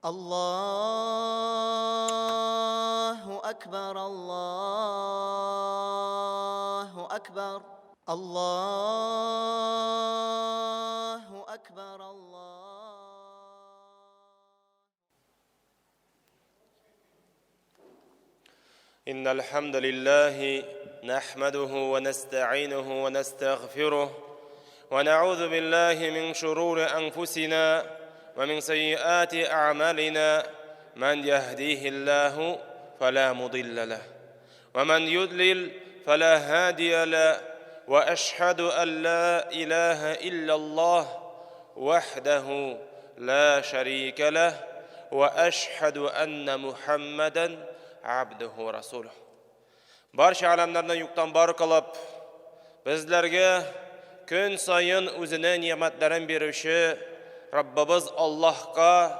Аллаһу әкбәр, Аллаһу әкбәр, Аллаһу әкбәр, Аллаһу. إن الحمد لله نحمده ونستعينه ونستغفره ونعوذ بالله من شرور أنفسنا ومن سيئات أعمالنا من يهديه الله فلا مضل له ومن يضلل فلا هادي له وأشهد أن لا إله إلا الله وحده لا شريك له وأشهد أن محمدا عبده ورسوله Барча әләмнәрне юктан бар кылып, безләргә көн саен үзенең нигъмәтләрен бирүче Раббыбыз Аллаһка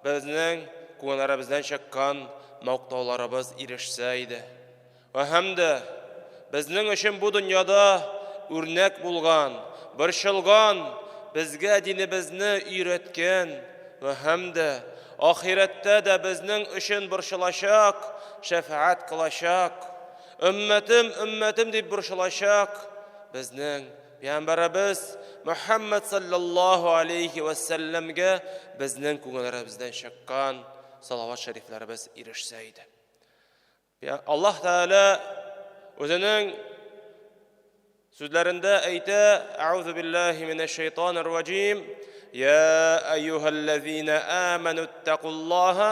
безнең күңелләребездән чыккан мактауларыбыз ирешсә иде. Вә һәм дә безнең өчен бу дөньяда үрнәк булган, борчылган, безгә динебезне өйрәткән вә һәм дә ахирәттә дә безнең өчен борчылачак, шәфәгать кылачак, өммәтем, өммәтем дип борчылачак безнең Пәйгамбәребез Мөхәммәд саллаллаһу алейхи вә сәлләмгә безнең күңелләребездән чыккан салават шәрифләребез ирешсә иде. Аллаһ Тәгалә үзенең сүзләрендә әйтә: "Әгъузу биллаһи минәш шайтанир раҗим. Я әйюһәлләзина аману иттакуллаһа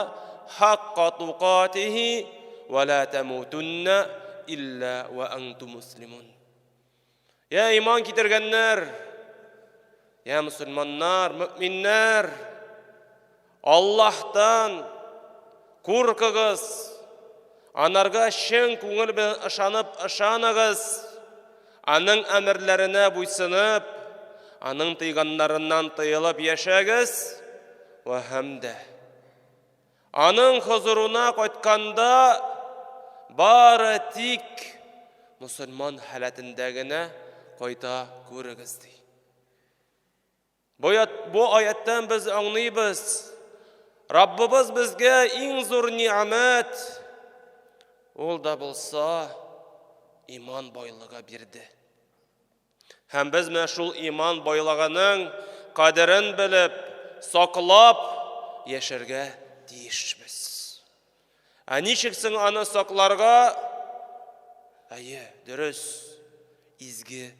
хакка тукатихи ва ла тамутунна илля ва антум муслимун." Я иман китергәннәр, я мөселманнар, мөминнәр, Аллаһтан куркыгыз, анарга чын күңел белән ышанып ышаныгыз, аның әмерләренә буйсынып, аның тыйганнарыннан тыелып яшәгез, вә һәм дә Аның хозурына кайтканда бары тик мусульман халәтендә генә кайта күрегез ди. Бу, бу аяттан без аңлыйбыз, Раббыбыз безгә иң зур ни'мәт, ул да булса иман байлыгы бирде. Һәм без менә шул иман байлыгының кадерен белеп, саклап яшәргә тиешбез. Ә ничек соң аны сакларга? Әйе, дөрес, изге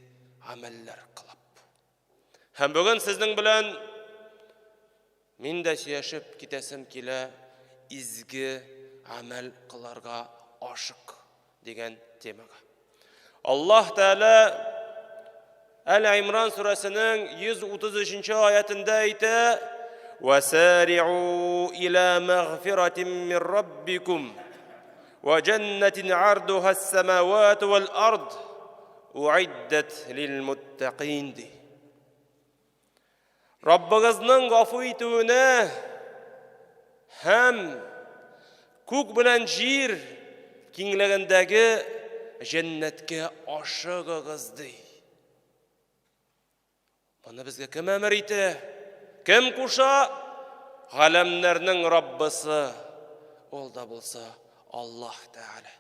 гамәлләр кылып. Һәм бүген сезнең белән мин дә сөйләшеп китәсем килә, изге гамәл кыларга ашык дигән темага. Аллаһ Тәгалә Әл-Имран сүрәсенең 133 аятендә әйтә: "Васари'у ила мәгъфиратин мин раббикум ва җәннәтин ардуха ас-самавату вал ард уиддат лил муттакин" ди. Раббыгызның гафу итүенә һәм күк белән җир киңлегендәге җәннәткә ашыгыгыз ди. Моны безгә кем әмер итә? Кем куша? Галәмнәрнең Раббысы, ул да булса Аллаһ Тәгалә.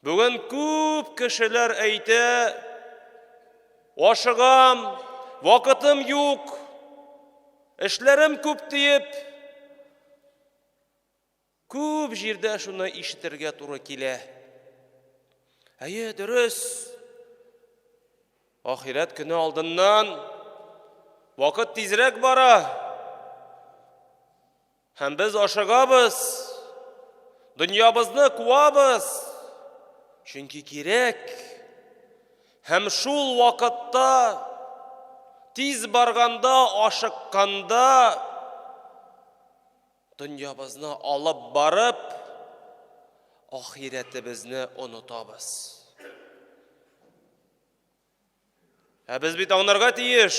Бүген күп кешеләр әйтә, ашыгам, вакытым юк, эшләрем күп диеп, күп җирдә шуны ишетергә туры килә. Әйе, дөрес. Ахирәт көне алдыннан вакыт тизрәк бара. Һәм без ашыгабыз, дөньябызны куабыз, чөнки кирәк. Һәм шул вакытта тиз барганда, ашыкканда дөньябызны алып барып, ахирәтебезне онытабыз. Ә без бит аңларга тиеш.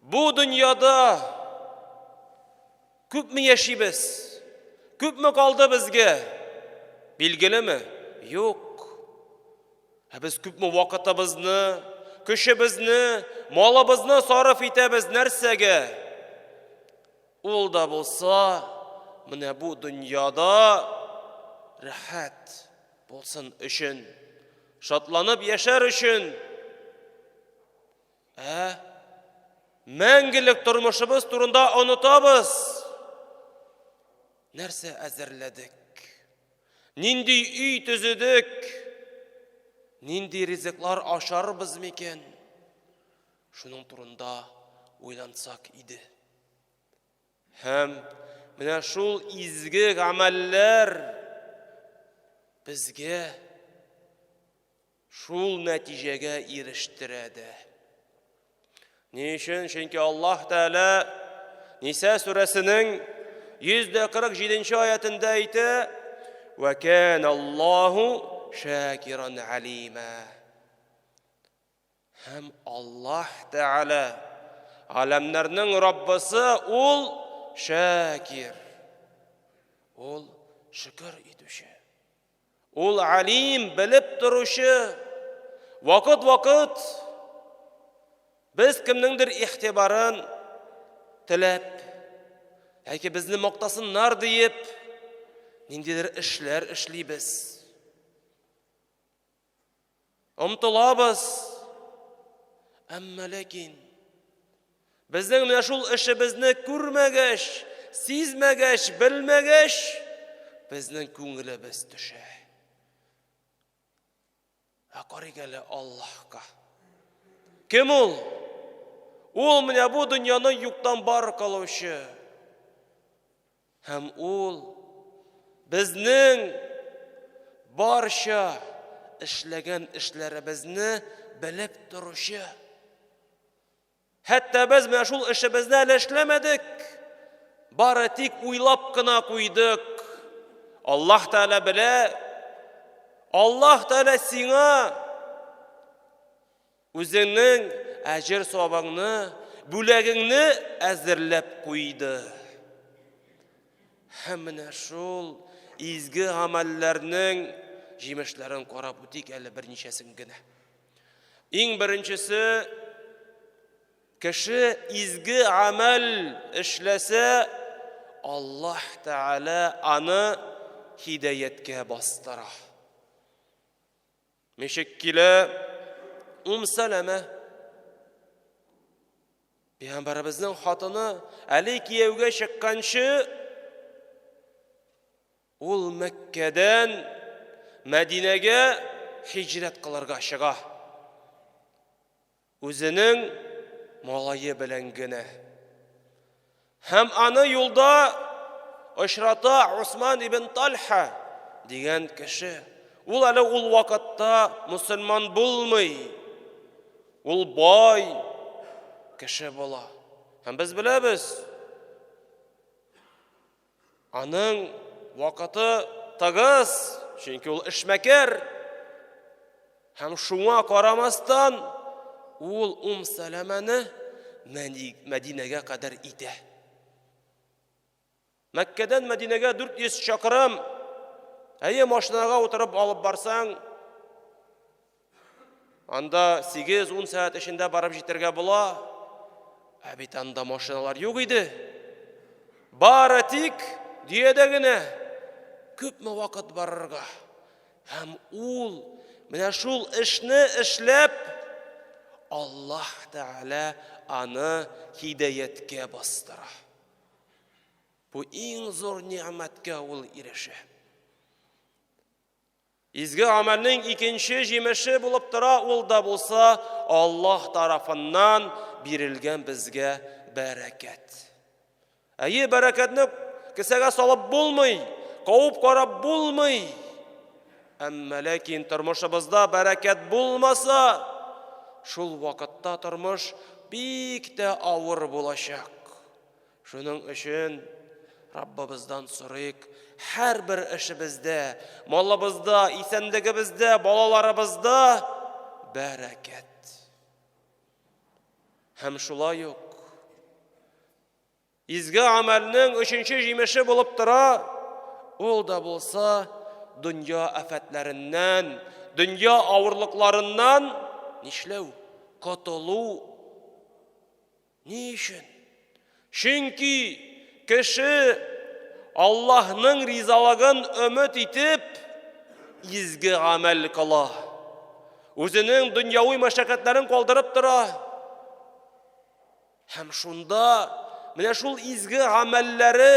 Бу дөньяда күпме яшибез? Күпме калды безгә? Билгелеме? Юк. Ә без күпме вакытыбызны, көчебезне, малыбызны сарыф итәбез нәрсәгә? Ул да булса, менә бу дөньяда рәхәт булсын өчен, шатланып яшәр өчен. Ә мәңгелек тормышыбыз турында онытабыз. Нәрсә әзерләдек? Нинди өй төзедек? Нинди ризыклар ашарбыз микән? Шуның турында уйлансак иде. Һәм менә шул изге гамәлләр безгә шул нәтиҗәгә ирештерә дә. Ни өчен? Чөнки Аллаһ Тәгалә Ниса сүрәсенең 147 аятында әйтә: "Ва кана Аллаһу шакиран алима". Һәм Аллаһ Тәгалә галәмнәрнең Раббысы ул шакир. Ул шөкер итүче. Ул алим, белеп торучы. Вакыт-вакыт без кемнеңдер игътибарын теләп, яки безне мактасыннар диеп, ниндидер эшләр эшлибез. Омтылабыз. Әмма ләкин безнең менә шул эшебезне күрмәгәч, сизмәгәч, белмәгәч, безнең күңелебез төшә. Ә карыйк әле Аллаһка. Кем ул? Ул менә бу дөньяны юктан бар кылучы. Һәм ул безнең барча эшләгән эшләребезне белеп торучы. Хәтта без менә шул эшебезне әле эшләмәдек. Бары тик уйлап кына куйдык. Аллаһ Тәгалә белә. Аллаһ Тәгалә сиңа Үзеңнең әҗер-савабыңны, бүләгеңне әзерләп куйды. Һәм менә шул изге гамәлләрнең җимешләрен карап үтик әле берничәсен генә. Иң беренчесе, кеше изге гамәл эшләсә, Аллаһ Тәгалә аны һидәяткә бастыра. Ничек килә Ум Сәләмә? Пәйгамбәребезнең хатыны әле кияүгә чыкканчы ул Мәккәдән Мәдинәгә һиҗрәт кылырга чыга. Үзенең малае белән генә. Һәм аны юлда очрата Усман ибн Тальха дигән кеше. Ул әле ул вакытта мусульман булмый. Ул бай кеше була. Һәм без беләбез, Аның вакыты тыгыз, чөнки ул эшмәкәр. Һәм шуңа карамастан, ул Ум Сәләмәне Мәдинәгә кадәр итә. Мәккәдән Мәдинәгә 400 чакрым. Әйе, машинага утырып алып барсаң, Анда 8-10 сәгать эчендә барып җитәргә була. Ә бит анда машиналар юк иде. Бары тик дөядә генә күпме вакыт барырга. Һәм ул менә шул эшне эшләп, Аллаһ Тәгалә аны һидәяткә бастыра. Бу иң зур нигъмәткә ул ирешә. Изге гамәлнең икенче җимеше булып тора, ул да булса Аллаһ тарафыннан бирелгән безгә бәрәкәт. Әйе, бәрәкәтне кесәгә салып булмый, кавып карап булмый. Әмма ләкин тормышыбызда бәрәкәт булмаса, шул вакытта тормыш бик тә авыр булачак. Шуның өчен Раббыбыздан сорыйк, һәрбер эшебездә, малыбызда, исәнлегебездә, балаларыбызда бәрәкәт. Һәм шулай ук изге гамәлнең өченче җимеше булып тора, ул да булса дөнья афәтләреннән, дөнья авырлыкларыннан нишләү? Котылу. Ни өчен? Чөнки Кеше Аллаһның ризалыгын өмет итеп, изге гамәл кыла. Үзенең дөньяви мәшәкатьләрен калдырып тора. Һәм шунда менә шул изге гамәлләре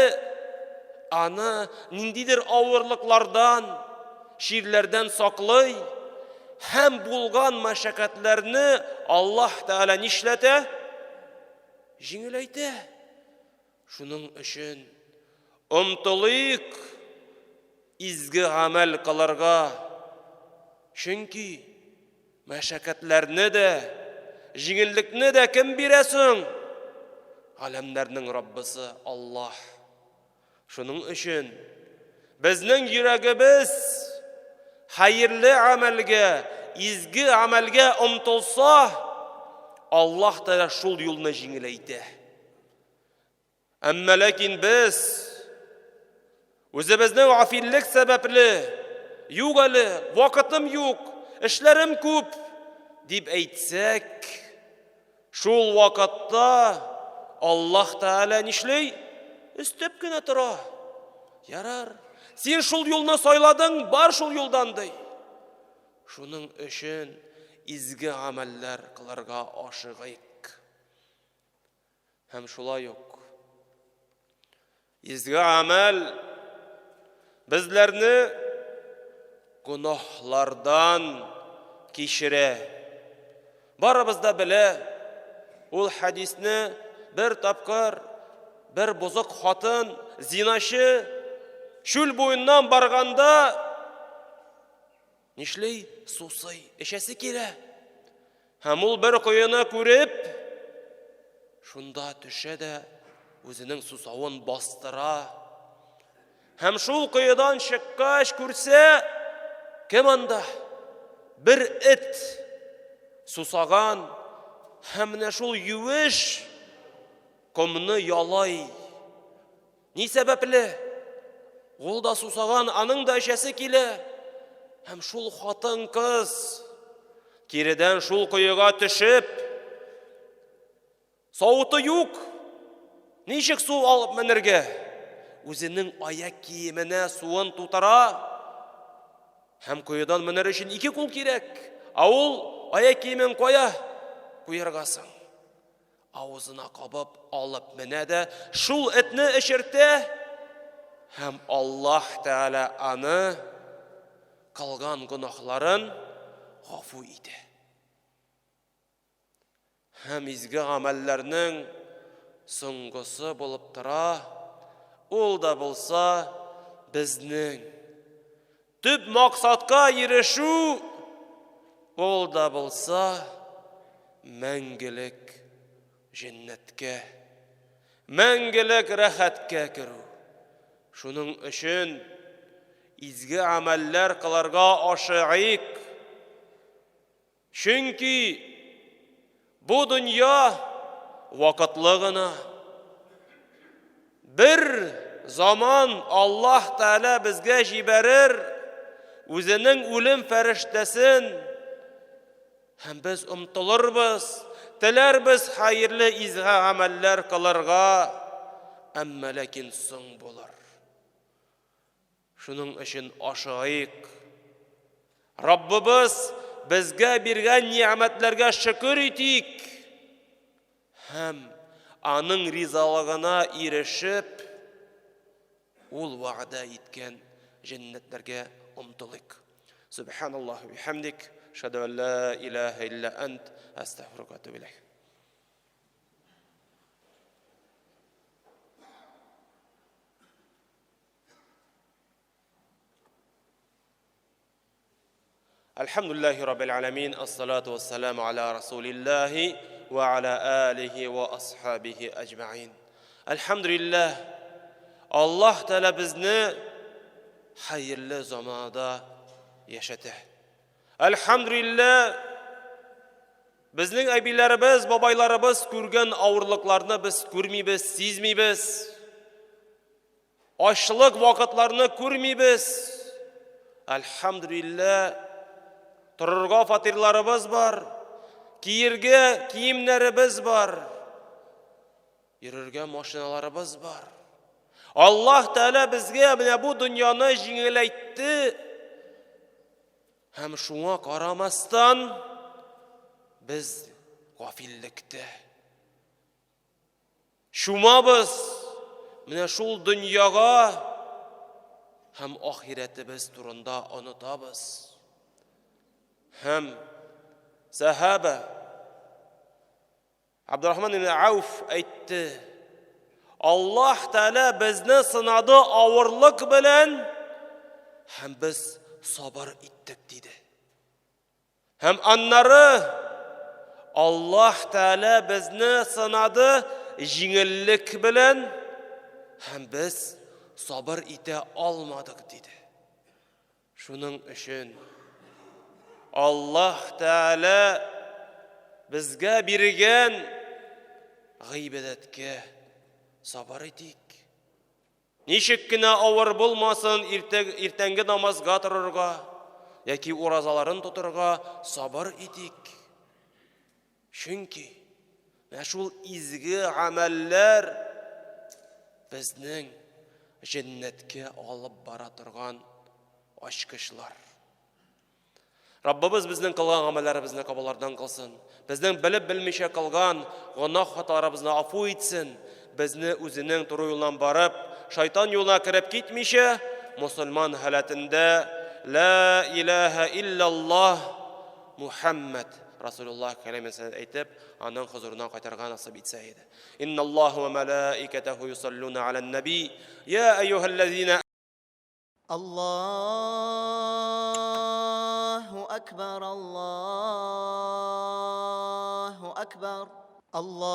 аны ниндидер авырлыклардан, чирләрдән саклый һәм булган мәшәкатьләрне Аллаһ Тәгалә нишләтә? Җиңеләйтә. Шуның өчен омтылыйк изге гамәл кылырга. Чөнки мәшәкатьләрне дә, җиңеллекне дә кем бирә соң? Галәмнәрнең Раббысы Аллаһ. Шуның өчен безнең йөрәгебез хәерле гамәлгә, изге гамәлгә омтылса, Аллаһ Тәгалә шул юлны җиңеләйтә. Әмма ләкин без үзебезнең гафиллек сәбәпле, юк әле, вакытым юк, эшләрем күп, дип әйтсәк, шул вакытта Аллаһ Тәгалә нишли? Өстәп кенә тора. Ярар, син шул юлны сайладың, бар шул юлдан ди. Шуның өчен изге гамәлләр кылырга ашыгыйк. Һәм шулай ук изге гамәл безләрне гөнаһлардан кичерә. Барыбыз да белә, ул хәдисне бер тапкыр бер бозык хатын, зиначы чүл буеннан барганда Нишли? Сусый, эчәсе килә. Һәм ул бер коены күреп, шунда төшә дә үзенең сусавын бастыра. Һәм шул коедан чыккач күрсә, кем анда? Бер эт сусаган һәм менә шул юеш комны ялай. Ни сәбәпле? Ул да сусаган, аның да эчәсе килә. Һәм шул хатын-кыз киредән шул коега төшеп, савыты юк. Ничек су алып менергә? Үзенең аяк киеменә суын тутыра. Һәм коедан менер өчен ике кул кирәк. Ә ул аяк киемен кая куярга соң? Авызына кабып алып менә дә шул этне эчертә һәм Аллаһ Тәгалә аны кылган гөнаһларын гафу итә. Һәм изге гамәлләрнең соңгысы булып тора, ул да булса безнең Төп максатка ирешү, ул да булса мәңгелек җәннәткә, мәңгелек рәхәткә керү. Шуның өчен изге гамәлләр кылырга ашыгыйк. Чөнки бу дөнья вакытлы гына. Бер заман Аллаһ Тәгалә безгә җибәрер үзенең үлем фәрештәсен һәм без омтылырбыз, теләрбез хәерле изге гамәлләр кылырга, әмма ләкин соң булыр. Шуның өчен ашыгыйк. Раббыбыз безгә биргән нигъмәтләргә шөкер итик һәм аның ризалыгына ирешеп, ул вәгъдә иткән җәннәтләргә омтылыйк. Субханаллаһу бихамдик, шәһәдү ан ла илаһа илля ант, астагфирука ва атубу иләйк. Әлхәмдүлилләһи раббил аләмин, ассалату вассаламу аля расулиллаһи ва аля алихи ва асхабихи әҗмәин. Әлхәмдүлилләһ, Аллаһ Тәгалә безне хәерле заманада яшәтә. Әлхәмдүлилләһ, безнең әбиләребез, бабайларыбыз күргән авырлыкларны без күрмибез, сизмибез. Ачлык вакытларны күрмибез. Әлхәмдүлиллә, торырга фатирларыбыз бар, киергә киемнәребез бар, йөрергә машиналарыбыз бар. Аллаһ Тәгалә безгә менә бу дөньяны җиңеләйтте. Һәм шуңа карамастан без гафиллектә. Чумабыз менә шул дөньяга һәм ахирәтебез турында онытабыз. Һәм сәхаба Абдурахман ибн Ауф әйтте, Аллаһ Тәгалә безне сынады авырлык белән һәм без сабыр иттек, диде. Һәм аннары Аллаһ Тәгалә безне сынады җиңеллек белән һәм без сабыр итә алмадык, диде. Шуның өчен Аллаһ Тәгалә безгә биргән гыйбадәткә сабыр итик. Ничек кенә авыр булмасын, иртәнге намазга торырга яки уразаларын тотырга сабыр итик. Чөнки менә шул изге гамәлләр безнең җәннәткә алып бара торган ачкычлар. Раббыбыз безнең кылган гамәлләребезне кабуллардан кылсын. Безнең белеп белмичә кылган гөнаһ хаталарыбызны афу итсен. Безне үзенең туры юлыннан барып, шайтан юлына кереп китмичә, мусульман халәтендә ла илаһа иллаллаһ Мухаммад Расулуллаһ кәлимәсен әйтеп, аның хозурына кайтарга насыйп итсә иде. Инналлаһу ва малаикатаху юсаллуна алан наби. Я әйюһәлләзина Аллаһу акбар, Аллаһу акбар, Аллаһу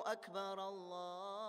акбар, Аллаһу.